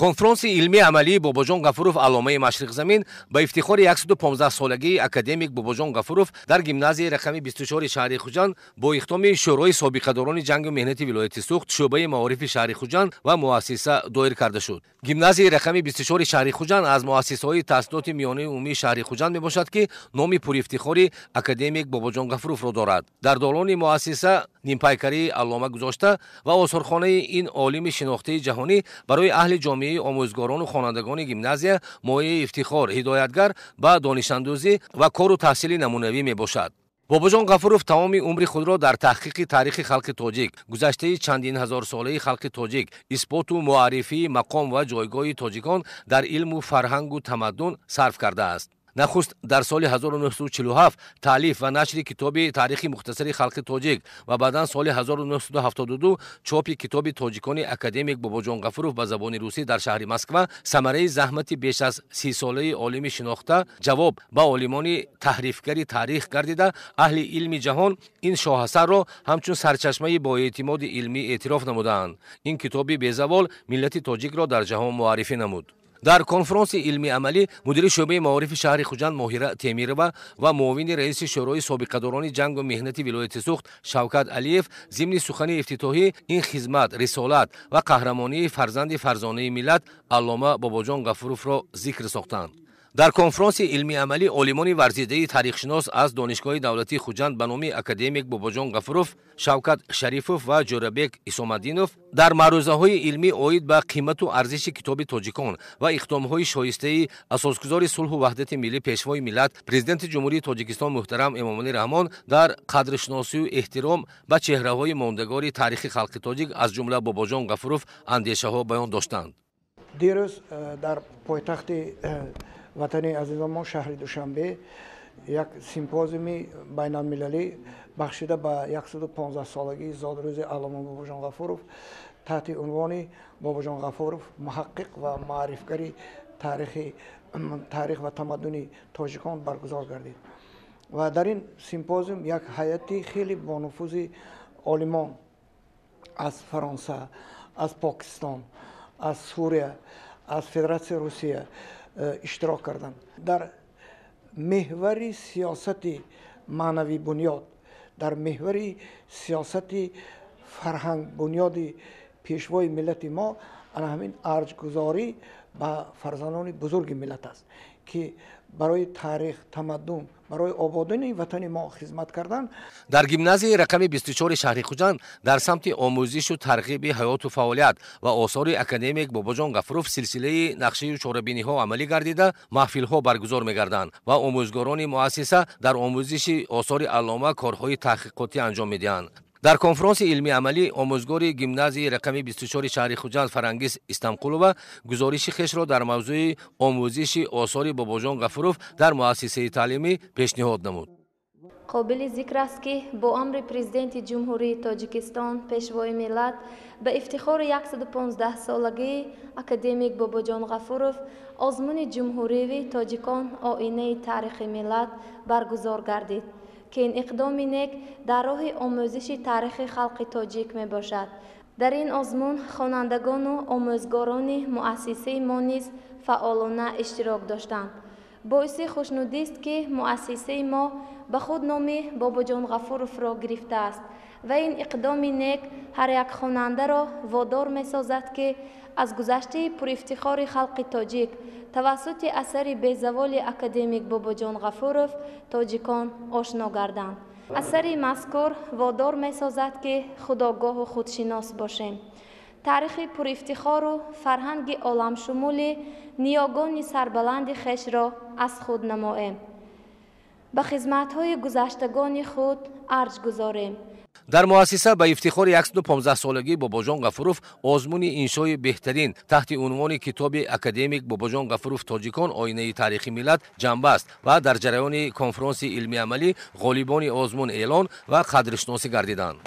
Конфронси илмии амалии Бобоҷон Ғафуров, алломаи машриқзамин, ба ифтихори 115-солагии академик Бобоҷон Ғафуров дар гимназияи рақами 24 шаҳри Хуҷанд бо иқдоми Шӯрои собиқадорони ҷангу меҳнати вилояти Суғд, шӯъбаи маорифи шаҳри Хуҷанд ва муассиса доир карда шуд. Гимназияи рақами 24 шаҳри Хуҷанд аз муассисаҳои таҳсилоти миёнаи умумии шаҳри Хуҷанд мебошад, ки номи пурифтихори академик Бобоҷон Ғафуровро дорад. Дар долони муассиса нимпайкарии аллома гузошта ва осорхонаи ин олими шинохтаи ҷаҳонӣ барои аҳли ҷомеаи омӯзгорону хонандагони гимназия мояи ифтихор, ҳидоятгар ба донишандӯзӣ ва кору таҳсили намунавӣ мебошад. Бобоҷон Ғафуров тамоми умри худро дар таҳқиқи таърихи халқи тоҷик, гузаштаи чандин ҳазорсолаи халқи тоҷик, исботу муаррифии мақом ва ҷойгоҳи тоҷикон дар илму фарҳангу тамаддун сарф кардааст. Нахуст дар соли 1947 таълиф ва нашри китоби «Таърихи мухтасари халқи тоҷик» ва баъдан соли 1972 чопи китоби «Тоҷикони академик Бобоҷон Ғафуров» ба забони русӣ дар шаҳри Москва самараи заҳмати беш аз 30-солаи олими шинохта, ҷавоб ба олимони таҳрифгари таърих гардида, аҳли илми ҷаҳон ин шоҳасарро ҳамчун сарчашмаи боэътимоди илмӣ эътироф намудаанд. Ин китоби безавол миллати тоҷикро дар ҷаҳон муаррифӣ намуд. Дар конфронси илмии амалӣ мудири шӯъбаи маорифи шаҳри Хуҷанд Моҳира Темирова ва муовини раиси Шӯрои собиқадорони ҷангу меҳнати вилояти Суғд Шавкат Алиев зимни сухани ифтитоҳӣ ин хизмат, рисолат ва қаҳрамонии фарзанди фарзонаи миллат, аллома Бобоҷон Ғафуровро зикр сохтанд. Дар конфронси илмии амалӣ олимони варзидаи таърихшинос аз Донишгоҳи давлатии Хуҷанд ба номи академик Бобоҷон Ғафуров Шавкат Шарифов ва Ҷӯрабек Исомаддинов дар маърузаҳои илмӣ оид ба қимату арзиши китоби «Тоҷикон» ва иқдомҳои шоистаи асосгузори сулҳу ваҳдати миллӣ, Пешвои миллат, Президенти Ҷумҳурии Тоҷикистон муҳтарам Эмомалӣ Раҳмон дар қадршиносию эҳтиром ба чеҳраҳои мондагори таърихи халқи тоҷик, аз ҷумла Бобоҷон Ғафуров, андешаҳо баён доштанд. Дирӯз дар пойтахти ватани азизамон, шаҳри Душанбе, як симпозиуми байналмилалӣ, бахшида ба 115-солагии зодрӯзи аллома Бобоҷон Ғафуров, таҳти унвони «Бобоҷон Ғафуров: муҳаққиқ ва маърифгари таърих ва тамаддуни тоҷикон» баргузор гардид. Ва дар ин симпозиум як ҳайати хеле бонуфузи олимон аз Фаронса, аз Покистон, аз Сурия, аз Федератсияи Русия иштирок карданд. Дар меҳвари сиёсати маънавибунёд, дар меҳвари сиёсати фарҳангбунёди Пешвои миллати мо ана ҳамин арҷгузорӣ ба фарзандони бузурги миллат аст, ки барои таърих, тамаддун, барои ободонии ватани мо хизмат кардан. Дар гимназияи рақами 24 шаҳри Хуҷанд дар самти омӯзишу тарғиби ҳаёту фаъолият ва осори академик Бобоҷон Ғафуров силсилаи нақшию чорабиниҳо амалӣ гардида, маҳфилҳо баргузор мегарданд ва омӯзгорони муассиса дар омӯзиши осори аллома корҳои таҳқиқотӣ анҷом медиҳанд. Дар конфронси илмии амалӣ омӯзгори гимназияи рақами 24 шаҳри Хуҷанд Фарангиз Истамқулова гузориши хешро дар мавзӯи омӯзиши осори Бобоҷон Ғафуров дар муассисаи таълимӣ пешниҳод намуд. Қобили зикр аст, ки бо амри Президенти Ҷумҳурии Тоҷикистон, Пешвои миллат, ба ифтихори 115-солагии академик Бобоҷон Ғафуров озмуни ҷумҳуривии «Тоҷикон: оинаи таърихи миллат» баргузор гардид, ки ин иқдоми нек дар роҳи омӯзиши таърихи халқи тоҷик мебошад. Дар ин озмун хонандагону омӯзгорони муассисаи мо низ фаъолона иштирок доштанд. Боиси хушнудист, ки муассисаи мо ба худ номи Бобоҷон Ғафуровро гирифтааст ва ин иқдоми нек ҳар як хонандаро водор месозад, ки аз гузаштаи пурифтихори халқи тоҷик тавассути асари безаволи академик Бобоҷон Ғафуров «Тоҷикон» ошно гарданд. Асари мазкур водор месозад, ки худогоҳу худшинос бошем, таърихи пурифтихору фарҳанги оламшумули ниёгони сарбаланди хешро аз худ намоем, ба хизматҳои гузаштагони худ арҷ гузорем. Дар муассиса ба ифтихори 115-солагии Бобоҷон Ғафуров озмуни иншои беҳтарин таҳти унвони китоби академик Бобоҷон Ғафуров «Тоҷикон: оинаи таърихи миллат» ҷамъбаст ва дар ҷараёни конфронси илмии амалӣ ғолибони озмун эълон ва қадршиносӣ гардиданд.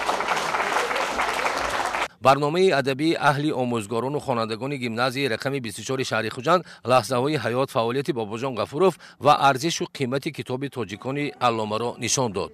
Барномаи адабии аҳли омӯзгорону хонандагони гимназияи рақами 24 шаҳри Хуҷанд лаҳзаҳои ҳаёт, фаъолияти Бобоҷон Ғафуров ва арзишу қимати китоби «Тоҷикони» алломаро нишон дод.